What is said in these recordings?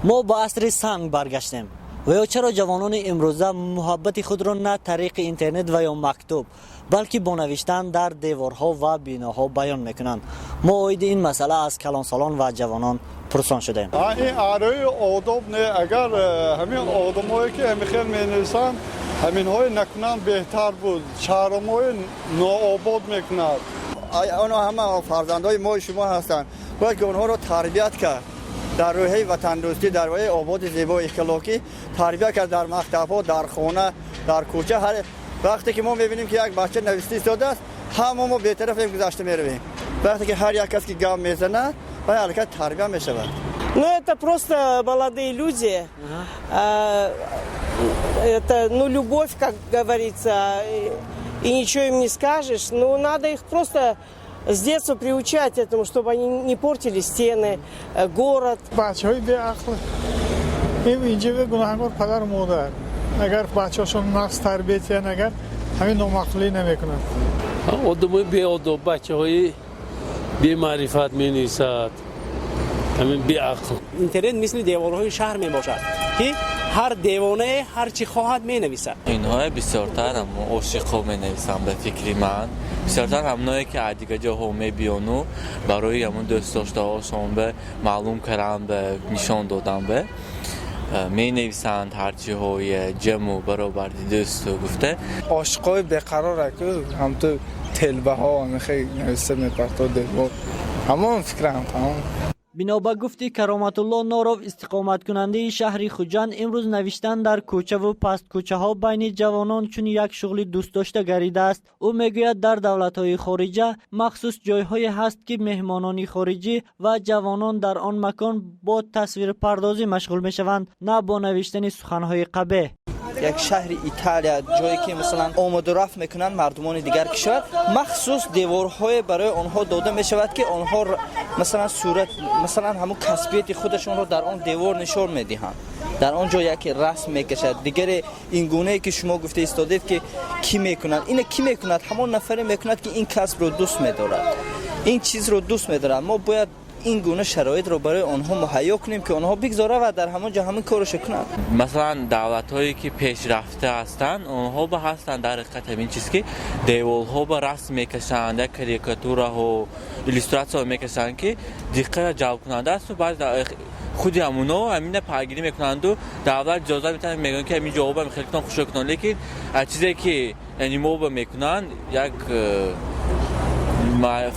Мо ба асри санг баргаштем ва ё чаро ҷавонони имрӯза муҳаббати худро на тариқи интернет ва ё мактуб, балки бо навиштан дар деворҳо ва биноҳо баён мекунанд? Мо оиди ин масъала аз калонсолон ва ҷавонон пурсон шудем. Ин арои одоб не. Агар ҳамин одамое, ки ҳамин хел менависанд, ҳаминҳое накунанд, беҳтар буд. Шаҳрҳои нообод мекунад. Оно ҳама фарзандҳои мои шумо ҳастанд. Бояд ки онҳоро тарбият кард дар рӯҳияи ватандӯстӣ, дар рӯҳияи ободи зебои экологӣ тарбия кард дар мактабҳо, дар хона, дар кӯча. Ҳар вақте ки мо мебинем, ки як бача нависта истодааст, ҳама мо бетарафем, гузашта меравем. Вақте ки ҳар як кас ки гап мезанад, вай ҳаракат тарбия мешавад. Ну, это просто молодые люди. Это, ну, любовь, как говорится, и ничего им не скажешь. Ну, надо их просто с детства приучать этому, чтобы они не портили стены, город. Бачаҳои беақл инҷа гунаҳгор падару модар. Агар бачаҳошон нағз тарбият диҳанд, агар ҳамин номаъқулӣ намекунанд. Одамои беодоб, бачаҳои бемаърифат менависад, ҳамин беақл. Интернет мисли деворҳои шаҳр мебошад, ки ҳар девонае ҳар чӣ хоҳад, менависад. Инҳое бисёртар ошиқҳо менависанд, ба фикри ман. Бисёртар ҳамоное, ки аз дигар ҷоҳо мебиёну барои ҳамон дӯстдоштаҳошон ба маълум кардан, ба нишон додан ба менависанд ҳарчиҳое ҷаму баробарди дӯсту гуфта. Ошиқҳои беқарора ку ҳамту телбаҳо хел нависта мепартод девор, ҳамон фикрам тамом. Бино ба гуфти Кароматулло Норов, истиқоматкунандаи шаҳри Хуҷанд, имрӯз навиштан дар кӯчаву пасткӯчаҳо байни ҷавонон чун як шуғли дӯстдошта гардидааст. Ӯ мегӯяд, дар давлатҳои хориҷа махсус ҷойҳое ҳаст, ки меҳмонони хориҷӣ ва ҷавонон дар он макон бо тасвирпардозӣ машғул мешаванд, на бо навиштани суханҳои қабеҳ. Як шаҳри Италия, ҷое ки масалан омаду рафт мекунанд мардумони дигар кишвар, махсус деворҳое барои онҳо дода мешавад, ки онҳо масалан сурат, масалан ҳамун касбияти худашонро дар он девор нишон медиҳанд. Дар он ҷо яке расм мекашад, дигаре. Ин гунае, ки шумо гуфта истодед, ки кӣ мекунад, ина кӣ мекунад? Ҳамон нафаре мекунад, ки ин касбро дӯст медорад, ин чизро дӯст медорад. Мо бояд ин гуна шароитро барои онҳо муҳайё кунем, ки онҳо бигзора ва дар ҳамон ҷо ҳамин корашо кунанд. Масалан, давлатҳое, ки пешрафта ҳастанд, онҳо ба ҳастанд дар ҳақиқат ҳамин чиз, ки деворҳо ба расм мекашанд, як карикатураҳо, иллюстратсияҳо мекашанд, ки диққата ҷалбкунанда асту баъд худи ҳамуно ҳамина пайгирӣ мекунанду давлат иҷозат метаҳад, мегӯянд, ки ҳамин ҷоҳоба хеле кунон, хушо кунон. Лекин чизе, ки яъне мо ба мекунанд, як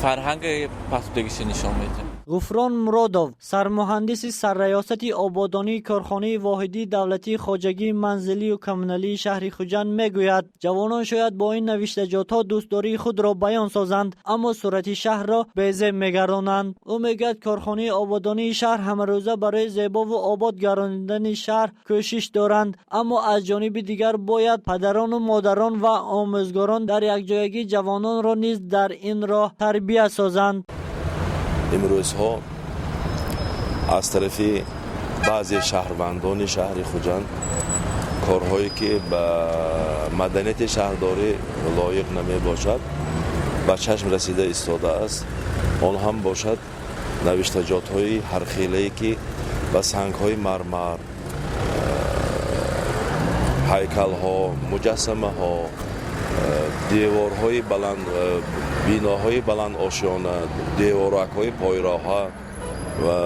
фарҳанги пасудагиша нишон медиҳад. Ғуфрон Муродов, сармуҳандиси сарраёсати ободонии корхонаи воҳидии давлатии хоҷагии манзилию коммуналии шаҳри Хуҷанд, мегӯяд, ҷавонон шояд бо ин навиштаҷотҳо дӯстдории худро баён созанд, аммо сурати шаҳрро безеб мегардонанд. Ӯ мегӯяд, корхонаи ободонии шаҳр ҳамарӯза барои зебову обод гардонидани шаҳр кӯшиш доранд, аммо аз ҷониби дигар бояд падарону модарон ва омӯзгорон дар якҷоягӣ ҷавононро низ дар ин роҳ тарбия созанд. Имрӯзҳо аз тарафи баъзе шаҳрвандони шаҳри Хуҷанд корҳое, ки ба маданияти шаҳрдорӣ лоиқ намебошад, ба чашм расида истодааст. Он ҳам бошад навиштаҷотҳои ҳархелае, ки ба сангҳои мармар, ҳайкалҳо, муҷассамаҳо, деворҳои баланд, биноҳои баландошёна, деворакҳои пойроҳа ва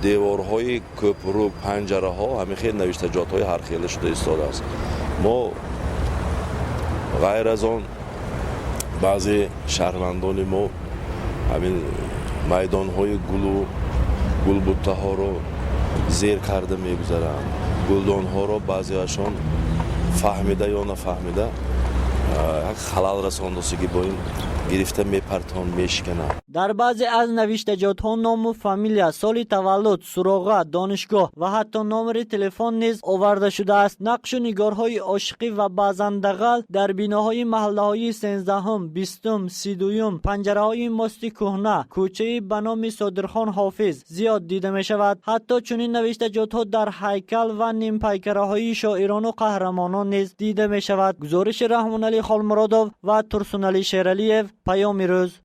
деворҳои кӯпру, панҷараҳо ҳамин хел навиштаҷотҳои ҳархела шуда истодааст. Мо ғайр аз он, баъзе шаҳрвандони мо ҳамин майдонҳои гулу гулбуттаҳоро зер карда мегузаранд. Гулдонҳоро баъзеашон фаҳмида ё нафаҳмида як халал расондосигӣ бо ин гирифта мепартон, мешикананд. Дар баъзе аз навиштаҷотҳо ному фамилия, соли таваллуд, суроға, донишгоҳ ва ҳатто номери телефон низ оварда шудааст. Нақшу нигорҳои ошиқӣ ва баъзан дағал дар биноҳои маҳаллаҳои 13-ум, 20-ум, 32-юм, панҷараҳои мости кӯҳна, кӯчаи ба номи Содирхон Ҳофиз зиёд дида мешавад. Ҳатто чунин навиштаҷотҳо дар ҳайкал ва нимпайкараҳои шоирону қаҳрамонон низ дида мешавад. Гузориши Раҳмоналӣ Холмуродов ва Турсуналӣ Шералиев, «Паёми рӯз».